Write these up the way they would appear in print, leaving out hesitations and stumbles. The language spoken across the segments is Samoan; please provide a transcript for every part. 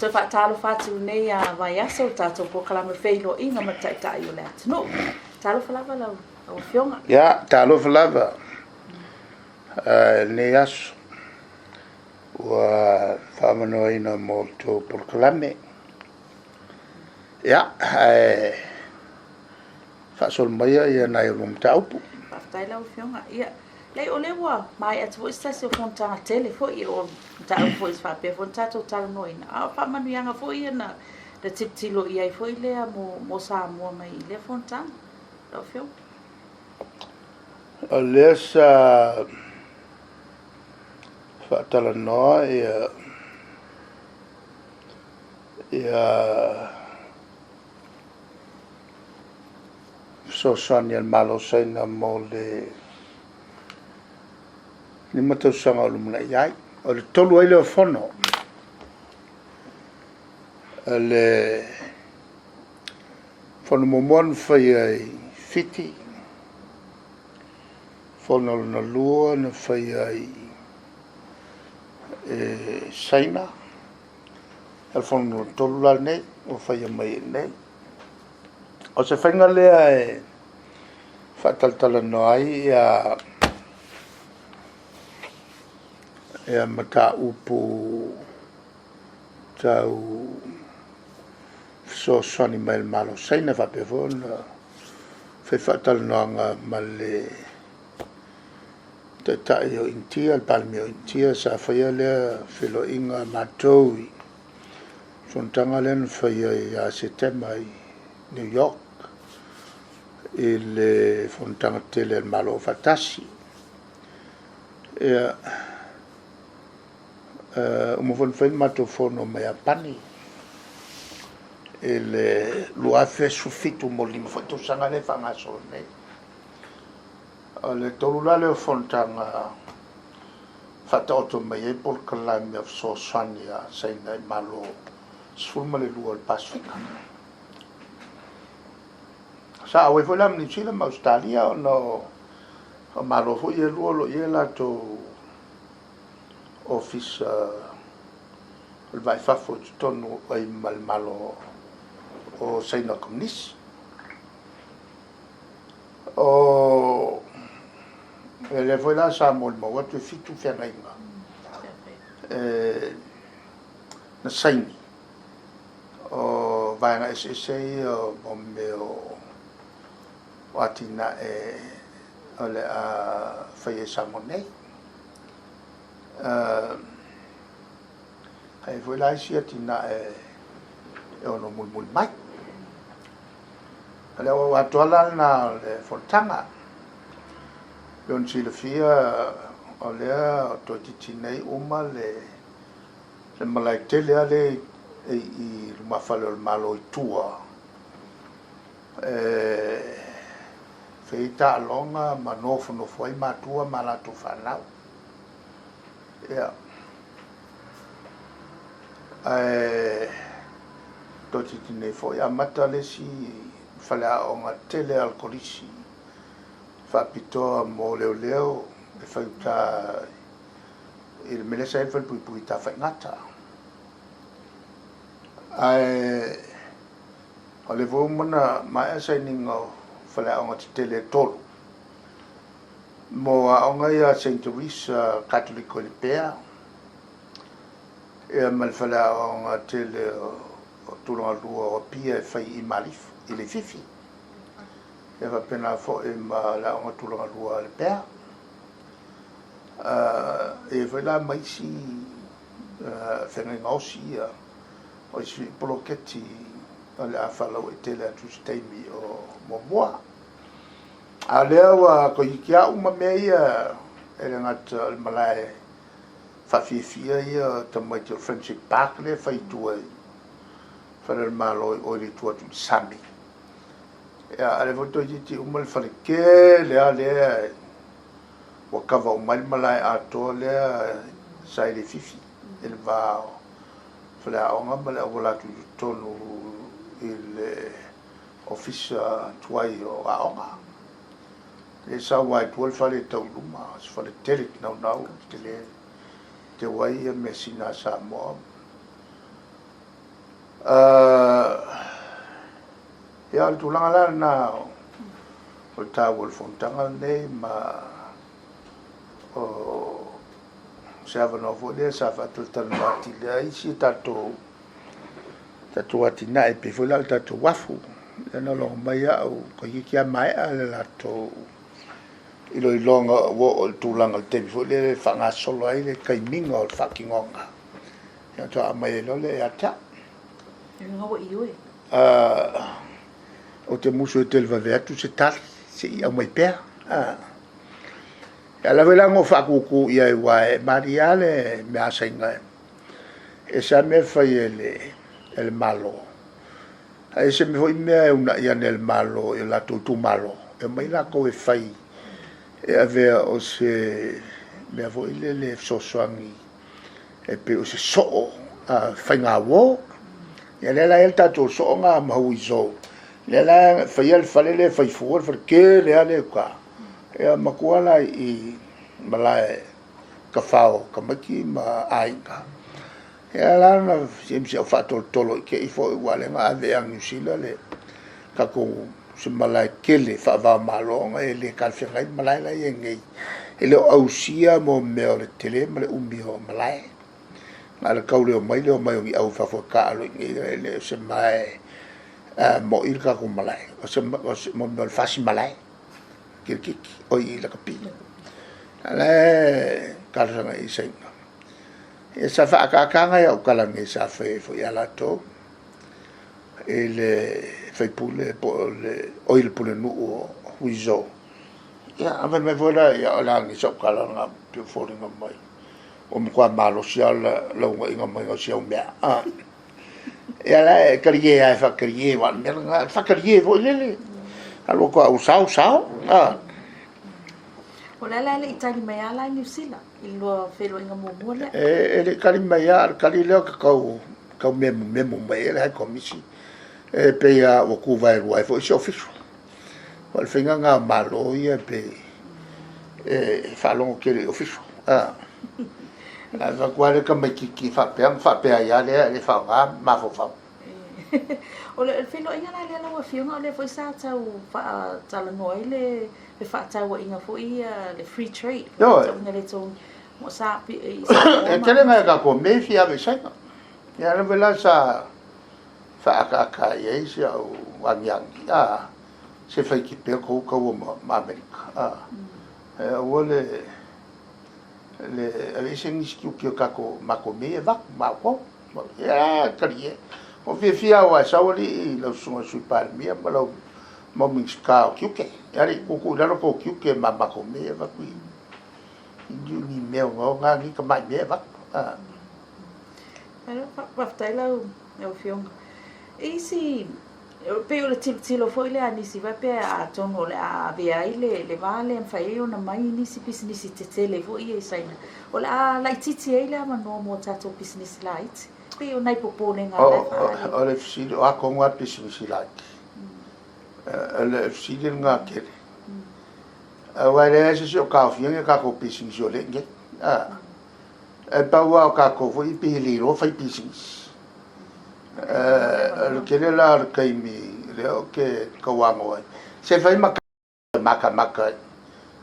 Toe faatalofa atu i lenei vaiaso i le tatou polokalame Feiloaiga ma le Taitai o le Atunuu. Talofa lava lau Afioga. Ia, talofa lava i lenei aso ua faaavanoaina mo le tou polokalame. Ia, ae faasolo maia ia nai a lua mataupu. Faafetai lau Afioga. Ia, leai o lea ua maea atu foi se tasi o fonotaga tele foi o mataupu foi faapea foi ona tatou talanoaina, a o faamanuiaga foi ia na tilotilo i ai foi lea mo Samoa mai i lea fonotaga, lau Afioga. O lea sa faatalanoa ia fesoasoani a le Malo o Saina mo le 5 tausaga o lumanai ai. O le 3 ai lea o fono le fono muamua na faia i Fiti, fono lona lua na faia i Saina, o le fono lona tolu la lenei ua faia mai i inei. O se faiga lea e faatalatalanoa ai mataupu tau fesoasoani mai a le Malo o Saina faapea foi ona fai faatalanoaga ma le Taitai o Initia, le Palemia o Initia sa faia lea feiloaiga a matou i fonotaga lea na faia ia Setema i New York i le fonotaga tele a le Malo Aufaatasi. Ia, uma foi ona fai le matou fono ma Iapani i le 2017 mo le 5 foi tausaga lea e faagasolo nei. O le 3 la lea o fonotaga faataoto mai ai polokalame o fesoasoani a Saina i Malo 12 o le Pasefika. Sa auai foi la ma Niu Sila ma Ausetalia ona o Malo foi ia e lua o lo o i ai latou ofisa o le Va i Fafo i totonu ai ma le Malo o Saina Komunisi. O lea foi la sa molimau atu e 7 feagaiga na saini o vaega eseese ia o mea o atinae o le a faia i Samoa nei. Ae foi la isi atinae e ono mulimuli mai. O le auau atoa la lena o le fonotaga. E pei ona silafia o lea o toeitiiti nei uma le malae tele lava lea i lumafale o le Malo i tua e fai ai taaloga ma nofonofo ai matua ma latou fanau. Ia, ae toeitiiti nei foi amata le isi faleaoga tele a le Kolisi faapitoa mo leoleo e fai uta i le mea lea sa i ai le falepuipui i Tafaigata. Ae o lea foi ua uma ona maea sainiga o faleaoga tetele e 3 mo aoga ia a Saint Teresa Katoliko i Lepea, ia ma le faleaoga tele o tulaga lua o Apia e fai i Malifa, i Leififi. Ia faapena foi ma le aoga tulaga lua a Lepea. E i ai foi la ma isi feagaiga osi ia, o isi poloketi o le a faalauaitele atu i se taimi o muamua. A o lea ua toeitiiti lava uma mea ia e le gata o le malae faafiafia ia o tamaiti o le Friendship Park lea e fai i tua i fale o le Malo i o i le itu atu i le sami. Ia, a o lea foi toeitiiti uma le fale tele lava lea ua kava uma ai le malae atoa lea sa i Leififi i le va o faleaoga ma le auala atu i totonu i le ofisa tuai o aoga. Lea sa ua i tua le fale e tau i luma, o se fale tele naunau tele teu ai ia measina a Samoa. Ia, o le tulaga la lena o le taua o le fonotaga lenei ma o se avanoa foi lea sa faatalatalanoa atili ai isi tatou tatou atinae pei foi la o le tatou uafu. Lea na logo mai au toeitiiti lava maea le latou iloiloga ua oo i le tulaga o le taimi foi lea e faagasolo ai le taimiga o le faatinoga, ia faatoa aumai ai loa lea ia te au. Lona ua ioe. Ou te musu e televave atu se tali, se i aumai pea. Ia lava la na ou faatutu i ai, aua e malie lava le mea a Saina, e ese lava mea e fai e le Malo, ae ese foi mea e uunai ane e le Malo i o latou itumalo, e omai latou e fai e avea o se mea foi lele e fesoasoani e pei o se soo faigauo. Ia lea la e i ai le tatou soo lena ma Huizhou, lea la e faia le fale lea e fai fua, le fale tele lava lea i uta. Ia matua la i malae tafao o tamaiti ma aiga. Ia la na si au faatolotolo i te i foi aua o lea na ave ia Niu Sila le tatou se malae tele faava-o-Malo ona e le talafeagai le malae la e i ai nei. E le o ausia mo mea o le tele ma le umi o malae. Na o le tau le omai le omai o ni au i fafo e taaalo i inei, e le o se malae moni le tatou malae. O se mo mea o le fasi malae, kirikiti, oi i lakapi. A o la e talosaga i Saina. Ia sa faaataata nai au tala nei sa fai ai foi ia latou i le faipule po o le, oi le pulenuu o Huizhou. Ia, a fai mai foi la, ia o le a lenei sau tala lena e pei e foliga mai ua matua malosi lava lau uunaiga mai o si au mea. Ia la e talie lava e faatalie aua o le mea lena, faatalie foi lele. Alu atu lava ua sao, sao. O le ala e le i tali mai lava la Niu Sila i le lua feiloaiga muamua lea? E le i tali mai lava, o le tali lea ou te tau, tau memumemu mai ai le High Komisi. E pei lava ua tuvaelua ai foi si ofisa. O le faiga lena o Malo ia e pei e faalogo tele i ofisa. Ae fai atu lava le tamaitiiti faapea ma faapea ai lava lea e le faaaoga mafaufau. O le feiloaiga la lea lau Afioga, o lea foi sa tau faatalanoa ai le fefaatauaiga foi ia, le free trade, fefaatauaiga le tou sa i Samoa. E tele nai a tatou mea e fia ave i Saina. Ia lea foi la sa faaataata i ai si au agiagi, a, se fai pea tou taua ma Amerika, a, e aua le, le aveese nisi tiute o tatou, matou mea ia e avatu ma outou. Ia, talie. Ua fiafia aua e sau alii lau susuga i le Sui Palemia ma lau mau Minisita o tiute. Ia alii, tuutuu i lalo tou tiute ma matou mea ia e avatu i ni mea ogaoga ni tamai mea e avatu. Faafetai lau Afioga. E isi, pei o le tilotilo foi lea a nisi faapea atonu o le a avea ai le va lea e mafai ai ona mai nisi pisinisi tetele foi ia i Saina, o le a laitiiti ai le avanoa mo tatou pisinisi laiti. Pei o nai popolega la e faaali. O le fesili, o a tonu lava pisinisi laiti? O le fesili lena tele. Aua e leai se isi o taofia ni a tatou pisinisi o lea e i inei. E pau lava o tatou foi pei e le iloa fai pisinisi. O le tele la o le taimi lea ou te tauano ai, se fai ma matamata i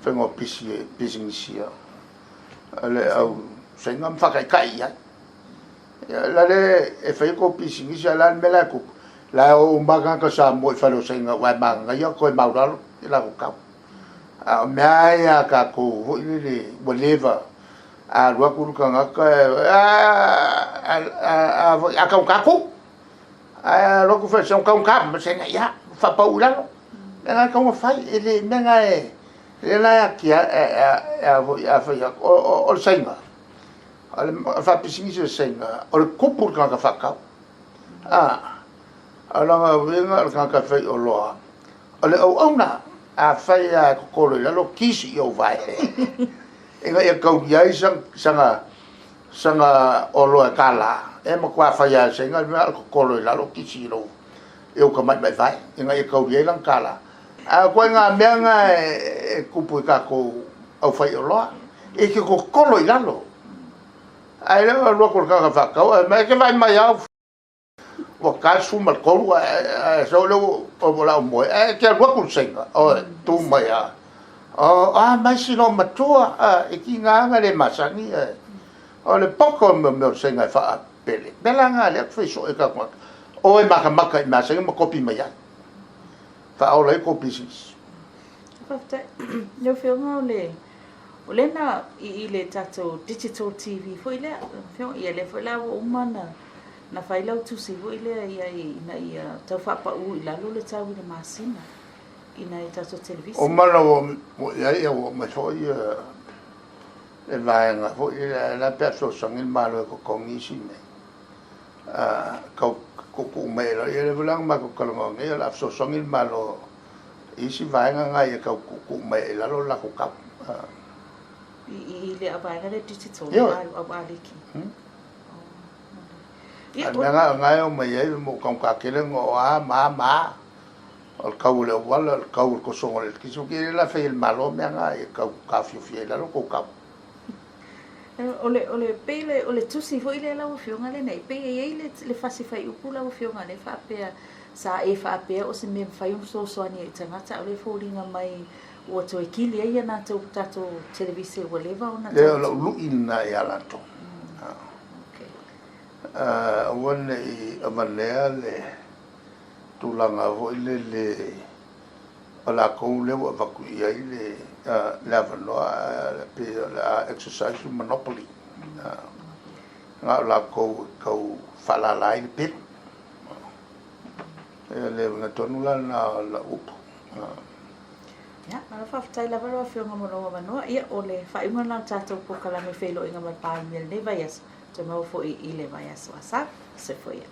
faiga o pisinisi a le au Saina ma faataitai i ai. La le e fai tou pisinisi, a o le a le mea la e tupu? La e o uma lava tagata Samoa i fale o Saina aua e manaia toe maualalo i latou tau. A o mea lava ia a tatou foi lele ua leva, a alu atu le tagata, a taugata atu. Ae a alu atu fai atu, taugata ma Saina, ia, faapau i lalo. Mea na e tatau ona fai, e le mea na e, lea la e a fai atu, o le Saina, o le faapisinisi a le Saina, o le tupu i le tagata faatau. A o lona uiga o le tagata faioloa, O le auauna, afai lava e totolo i lalo, kisi i ou vae, ina ia taulia ai sana oloa e $1, e matua fai lava e le Saina le mea o le totolo i lalo, kisi i lou tamaimai vae, ina ia taulia ai lana $1. A o ituaiga mea na e tupu i tatou aufaioloa, e te totolo i lalo, ae le o alu atu o le tagata faatau, ae fai mai, e te vaai mai lava. Ua ta le 13 ae sau lea ua o le a ou moe, ae e te alu atu i le Saina, oi, tu mai lava. O a mai si loomatua, e tiga lava ona le masani, ae o le poto o le mea o le Saina e faapele. O le mea la lena o lea ou te fai soo ai i tatou tagata, o e matamata i mea a Saina ma kopi mai ai, faaola ai tou pisinisi. Faafetai. Lau Afioga o le o lea na i i le tatou digital TV foi lea, lau Afioga, ia lea foi la ua uma ona na fai lau tusi foi lea i ai ina ia tau faapau i lalo le tau i le masina i nai tatou televise. Uma ona ua i ai, ua aumai foi le vaega foi lea, la pe a fesoasoani le Malo e totogi isi mea, tau tuutuu mai i lalo. Ia lea foi la na matou talanoa nei, o le a fesoasoani le Malo i isi vaega na ia tau tuutuu mai i lalo le latou tau. I le vaega lea digital, au aliki. A o le mea lena o lena e omai ai ma ua taugata tele ona o a ma a ma a. O le tau o le auala, o le tau o le tosoga o le eletise, ou te iloa o le a fai e le Malo mea na ia tau taofiofi ai i lalo tou tau. O le, o le, pei le, o le tusi foi lea lau Afioga lenei, pei e i ai le, le fasi fuaiupu lau Afioga lea e faapea, sa e faapea o se mea e mafai ona fesoasoani ai i tagata, a o lea e foliga mai ua toe kili ai a latou tatou televise ua leva ona Lea o lau lui lena ia latou. Aua ne i avanea le tulaga foi lele o latou lea ua avatu i ai le avanoa, ae pei o le a exercise le monopoly. Na o latou e tau faalala ai le pelu. O le uiga tonu la lena o lau upu. Ia, malo faafetai lava lau Afioga mo lou avanoa. Ia, o le faaiuga lena o le tatou polokalame Feiloaiga ma le Palemia i lenei vaiaso. Toe maua foi i le vaiaso a sa. Soifua ia.